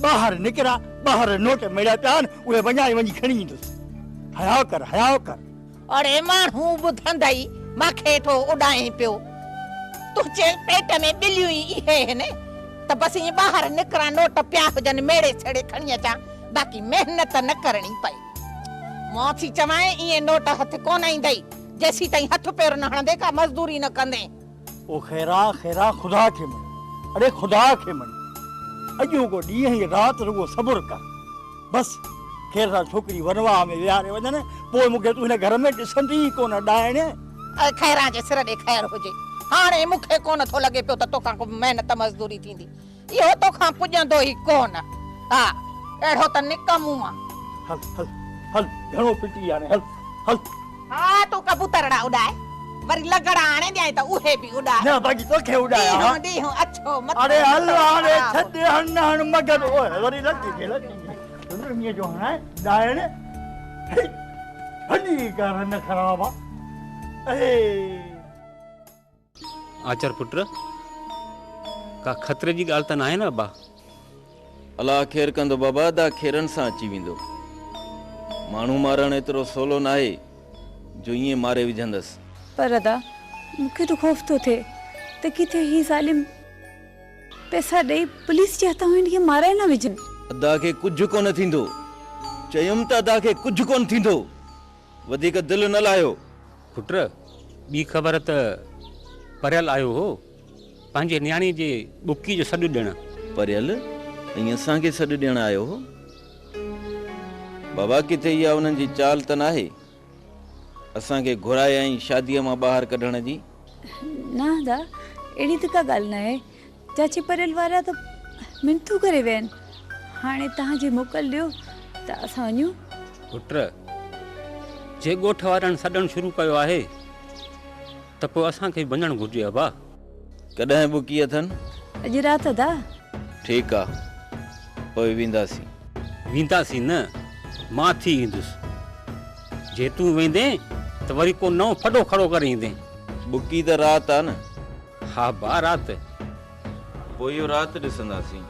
ٻاهر نڪران، ٻاهر نوٽ ميڙيا پيا آهن، اهي وڃائي وڃي کڻي ايندس. حياء ڪر، حياء ڪر. اڙي ماڻهو ٻڌندئي مان کي ٿو اڏائين پيو. تنهنجي پيٽ ۾ ٻليون ئي اهي هن ته بس ائين ٻاهر نڪران نوٽ پيا هجن ميڙي سيڙي کڻي اچان باقي محنت نه ڪرڻي پئي. مان ٿي چوانء ائين نوٽ هٿ ڪونه ايندئي جيسيتائين هٿ پير نه هڻندين ڪا مزدوري نه ڪندين. او خيرا خيرا خدا کي مڃ اڙي خدا کي مڃ اڄوڪو ڏينهن ۽ رات رڳو صبر ڪر بس خير سان ڇوڪري ونواهه ۾ ويهاري وڃن پوء مون کي تون هن گهر ۾ ڏسندين ئي ڪونه ڏائڻ. اي خيران جي سر ڏي خير هجي هاڻي مون کي ڪونه ٿو لڳي پيو ته توکان ڪو محنت مزدوري ٿيندي. اهو توکان پڄندو ئي ڪونه. ها، اهڙو ته نڪمو آن. هل، هل، هل، گهڻو پٽي هاڻي، هل، هل. ها، تون ڪبوترڙا اڏاء، وري لغڙا آڻي ڏيانء ته اهي به اڏاء. نه، باقي توکي اڏايان ها. ڏينهون ڏينهن اڇو مٿو اڙي هل مٿو هاڻي، خراب. ڇڏ، هڻ نه هڻ مگر، اوهه، وري لچي گئي، لچي گئي. رڃ جو هڻانء، ڏائڻ، هي، هڏي ڪا رن خراب آ. اهي. آچر پٽ، ڪا خطري جي ڳالهه ته ناهي نه ابا؟ الله خير ڪندو بابا، ادا خيرن سان اچي ويندو. ماڻهو مارڻ ايترو سولو ناهي جو ائين ماري وجهندس. پر ادا، مون کي ته خوف ٿو ٿئي ته ڪٿي هي ظالم پئسا ڏئي پوليس جي هٿان هن کي مارائي نه وجهن. ادا کي ڪجهه ڪونه ٿيندو. چيم ته ادا کي ڪجهه ڪونه ٿيندو. وڌيڪ دل نه لاهيو. پٽ، ٻي خبر ته پريل آيو هو، پنهنجي نياڻيء جي ٻڪي جو سڏ ڏيڻ. پريل، ۽ اسان کي سڏ ڏيڻ آيو هو؟ بابا، ڪٿي اها انهن جي چال ته ناهي، اسان کي گهرائي ۽ شاديء مان ٻاهر ڪڍڻ جي؟ نه ادا، اهڙي ته ڪا ڳالهه ناهي. چاچي پريل وارا ته منٿون ڪري ويا آهن، هاڻي توهان جي موڪل ڏيو ته اسان وڃون. پٽ، جي ڳوٺ وارن سڏڻ شروع ڪيو آهي ته پوء اسان کي به وڃڻ گهرجي ابا. ڪڏهن ٻڪي اٿن؟ اڄ رات ادا. ٺيڪ آ، پوء وينداسين. وينداسين نه، مان ٿي ايندس. جي تون ويندين ته وري ڪو نئون ڦڏو کڙو ڪري ايندين. ٻڪي ته رات آ نه. ها با رات. پوء اهو رات ڏسنداسين.